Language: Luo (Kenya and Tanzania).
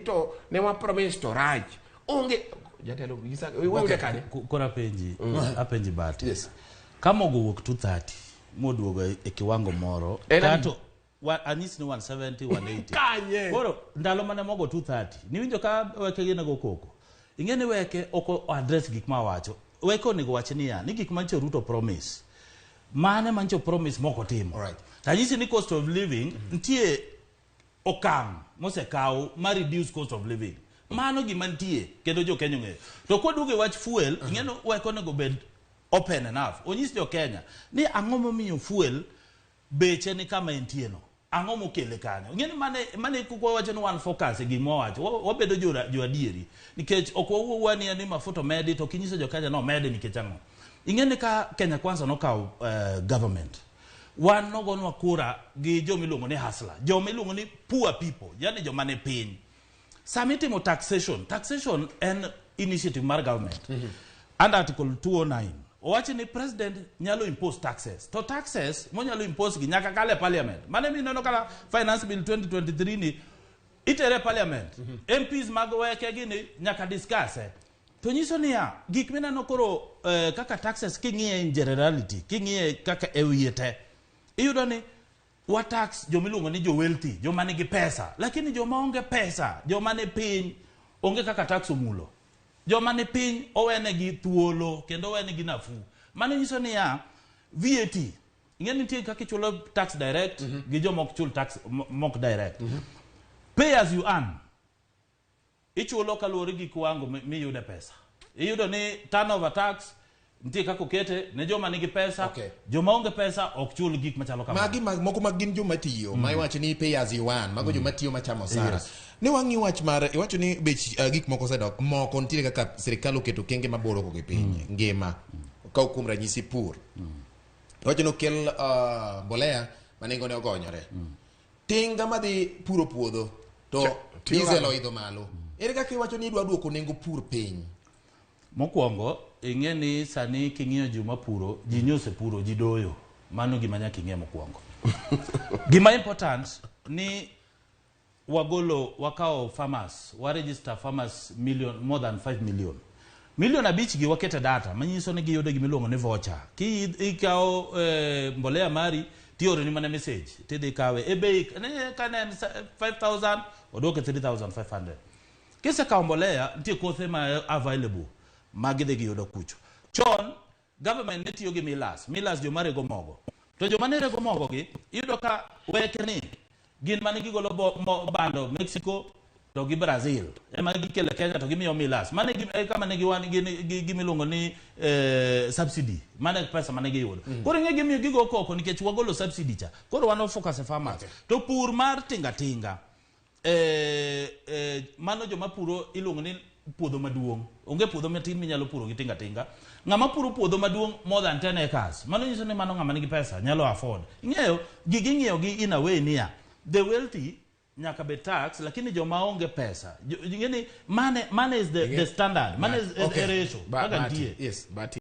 To ne wa promise to rach. Onge jatelo nyisa wayude kanye? Koro apenji, apenji Bati. Yes. Ka mogo owuok 230 moduogo e kiwango moro, En adi? kato anyisi ni 170, 180. Kanye? Koro ndalo mane mogo 230, niwinjo ka weke gine go koko. Ing'e ni weke ok o address gik ma awacho. Weke onego wach niya, ni gik manche Ruto promise. Mane manche promise mok otimo. Alright. To anyisi ni cost of living nitie okang' mosekaw mar reduce cost of living. Mano gima nitie kendo jo Kenya ong'eyo. To kwaduogo e wach fuel, ing'e ni wek onego bed open enough. Onyis jo Kenya ni ang'o momiyo fuel beche ni kama entie no. Ang'o mokele kanyo? Ing'e ni mane kok wawacho ni wan focus e gima wawacho. Wabedo jo adieri. Nikech ok wawuo ni ni mafuta omedi to kinyiso jo Kenya ni omedi nikech ang'o. Ing'e ni ka Kenya Kwanza nokawo government, wan nogonwa kura gi joma iluongo ni hustler, joma iluongo ni poor people, yani joma ni piny. Sama itimo taxation, taxation en initiative mar government. Under Article 209, owacho ni president nyalo impose taxes. To taxes monyalo impose gi nyaka kal e parliament. Mano ema ineno kata Finance Bill 2023 ni itere e parliament. MPs mag weke gini nyaka discuss e. To nyiso niya, gik mineno koro kaka taxes king'iye in generality, king'iye kaka e wiye te, iyudo ni wa tax joma iluongo ni jo wealthy, joma nigi pesa, lakini joma onge pesa, joma ni piny, onge kaka tax omulo. Joma ni piny owenegi thuolo kendo owenegi nafuu. Mano nyiso niya, VAT, ing'e ni nitie kaka ichulo tax direct gi joma ok chul tax mok direct. Pay as you earn. Ichulo kaluwore gi kiwango miyude pesa. Iyudo ni turnover tax nitie kaka okete ne joma nigi pesa, joma onge pesa ok chul gik machalo kamano. Magi mag, moko mag gin joma tiyo ma iwacho ni pay as you earn, mago joma tiyo machamo osara. Ne wang'i wach mar iwacho ni bech gik moko osedok, moko nitiere kaka sirikal oketo kenge maboro kok e piny ngima. Kaw kuom ranyisi pur. Iwacho ni okel mbolea ma nengone ogonyore. Tinga madhi puro puodho to Tiyo diesel nang'o? oidho malo. Ere kaka iwacho ni idwa duoko nengo pur piny? Mokwongo, ing'e ni sani king'iyo joma puro, ji nyose puro, ji doyo. Mano gima nyaka ing'e mokwongo. Gima important ni wagolo, wakawo farmers, wa register farmers million, more than 5 million. Million 5 gi wakete data, manyiso ni giyudo gima iluongo ni voucher. Ki ikawo mbolea mari, tioroni mana message, tidhi kawe. E bei, ne, ka ne en 5,000, oduoke 3,500. Kisekawo mbolea, nitie kothe ma available, ma gidhi giyudo kucho. Chon, government ne tiyo gi millers, millers joma rego mogo. To joma ne rego mogo gi, iyudo ka weke ni, gin mane gigolo bando Mexico to gi Brazil. Ema gikelo Kenya to gimiyo millers. Mane kama ne giwan gi gimiluongo ni subsidy. Mane pesa mane giyudo. Koro ing'e gimiyo gigo koko nikech wagolo subsidy cha. Koro wan focus e farmers. To pur mar tinga tinga, mano joma puro iluongo ni puodho maduong'. Onge puodho matin minyalo puro gi tinga tinga. Ng'ama puro puodho maduong' more than 10 acres, mano nyiso ni mano ng'ama nigi pesa nyalo afford. Ing'eyo, gigi ing'iyo gi in a way niya, the wealthy nyaka be tax, lakini joma onge pesa. Ing'e ni money is the standard. Money is a ratio. Kaka nitie. Yes. But